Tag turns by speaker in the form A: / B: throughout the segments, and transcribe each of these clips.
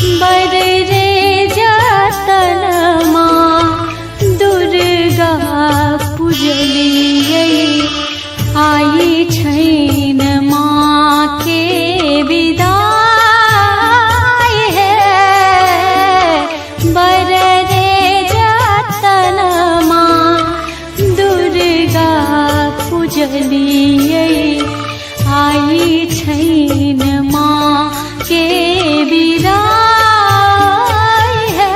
A: बर रे जतन माँ दुर्गा पूजलियै आई छैन माँ के विदाई है। बर रे जतन माँ दुर्गा पूजलियै आई छैन माँ के विदाई है।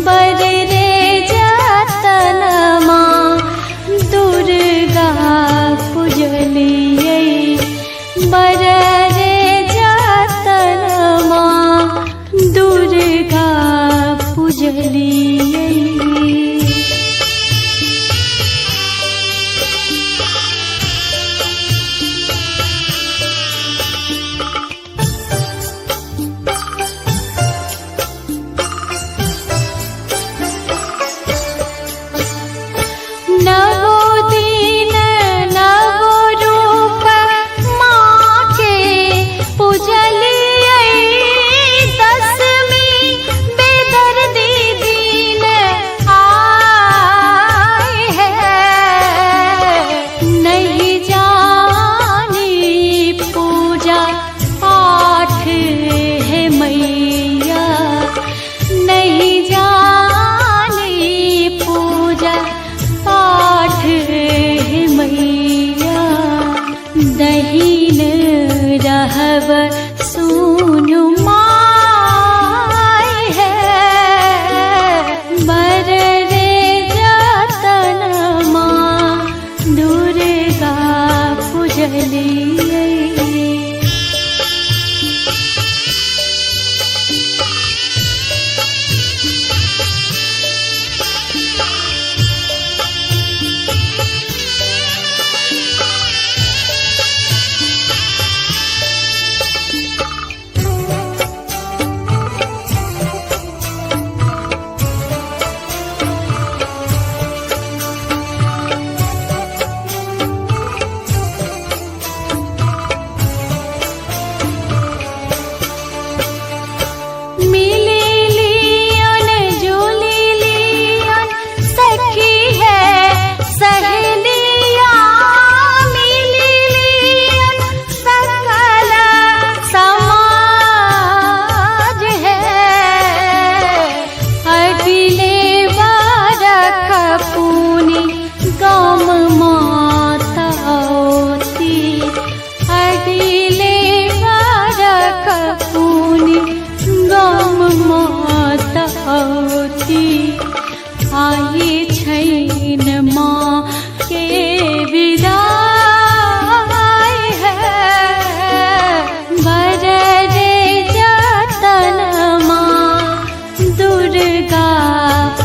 A: बर रे जतन माँ दुर्गा पूजलियै बर रे जतन माँ दुर्गा पूजलियै। नवो दिन नवो रूप माँ के पूजलियै दसमी बेदर्दी दिन आए है। नहीं जानी पूजा पाठ है मैया नहीं जानी पूजा पाठ है मैया। दहीन रहब सुनु माय है। बर रे जतन माँ दुर्गा पूजलियै। मिली लियन जुली लियन सखी है सहेलिया मिली लियन सकल समाज है। अगले बारख पुनि गम माता होती अगले बारख पुनि गम माता होती आई छैन माँ के विदाई है। बर रे जतन माँ दुर्गा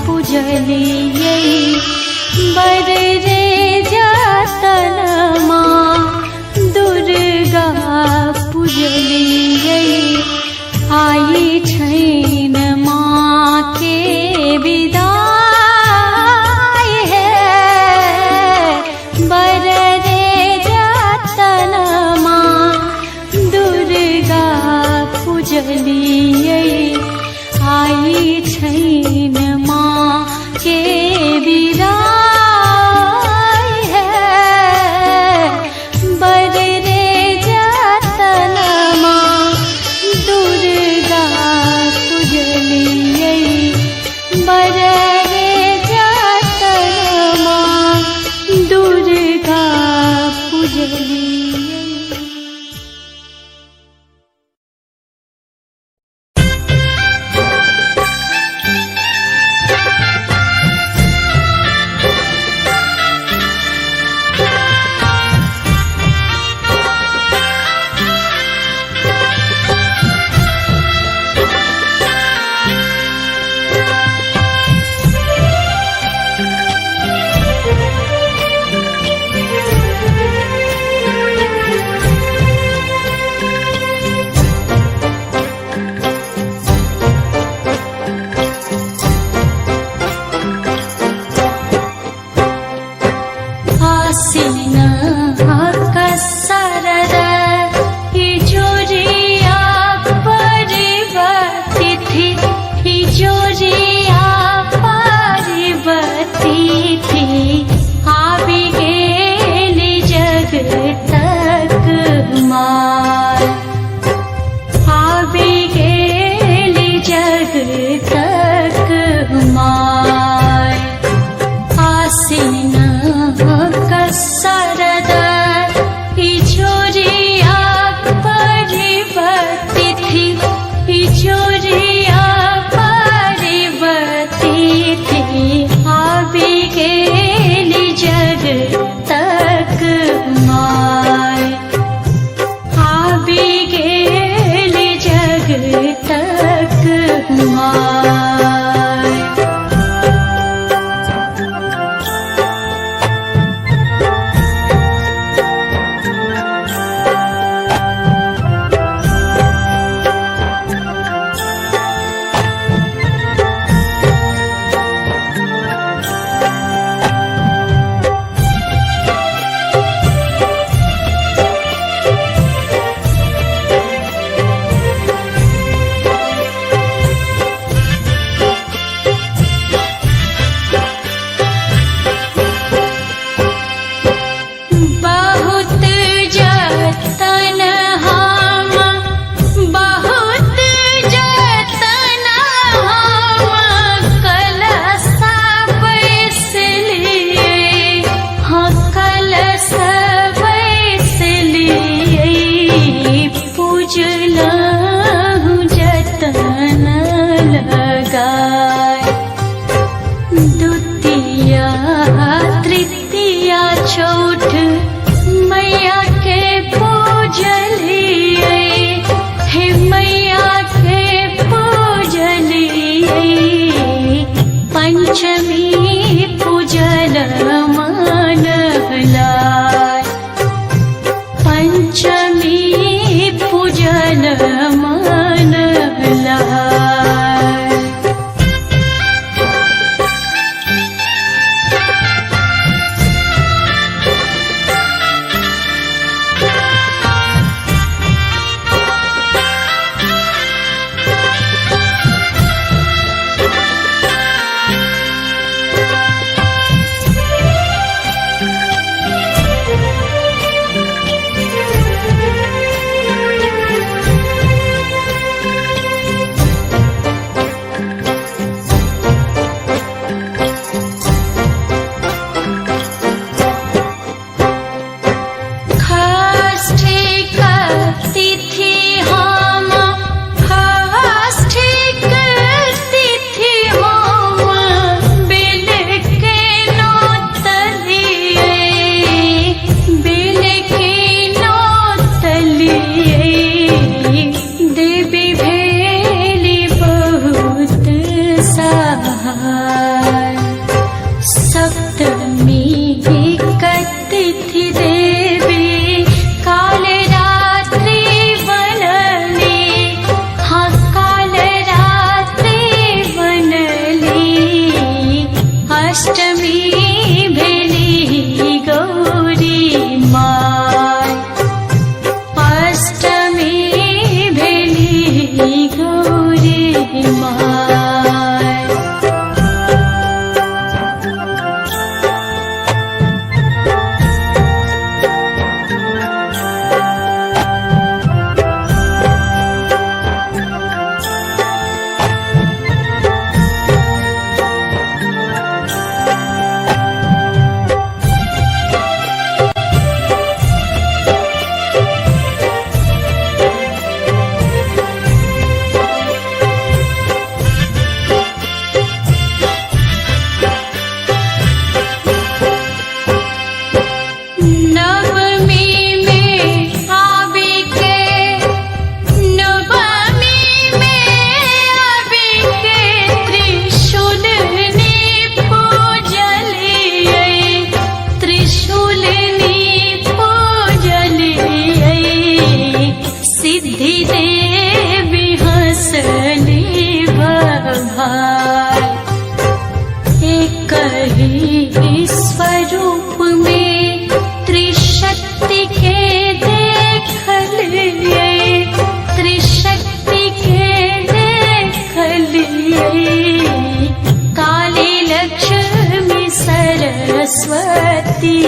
A: पूजलियै बर रे जतन माँ दुर्गा पूजलियै आई छैन माँ के विदाई है। बर रे जतन माँ दुर्गा पूजलियै आई छैन माँ के विदाई है। बर रे जतन माँ दुर्गा पूजलियै बर रे जतन माँ दुर्गा पूजलियै। पंचमी पूजल मन लाय, पंचमी पूजल मन लाय। षष्ठीक तिथि हम, षष्ठीक तिथि हम बेल के नोतलियै, बेल के नोतलियै। देवी भेली बहुत सहाय। सप्तमी तिथि देवी काल रात्रि बनली, हाँ काल रात्रि बनली। अष्टमी भेली गौरी माय, अष्टमी भेली गौरी माय। नवमी में आबि के, नवमी में आबि के त्रिशूलनी पूजलियै, त्रिशूलनी पूजलियै। सिद्धि देवी हंसली भाई, एक ही स्वरूप में त्रिशक्ति के देखलियै, त्रिशक्ति के देखलियै। काली लक्ष्मी सरस्वती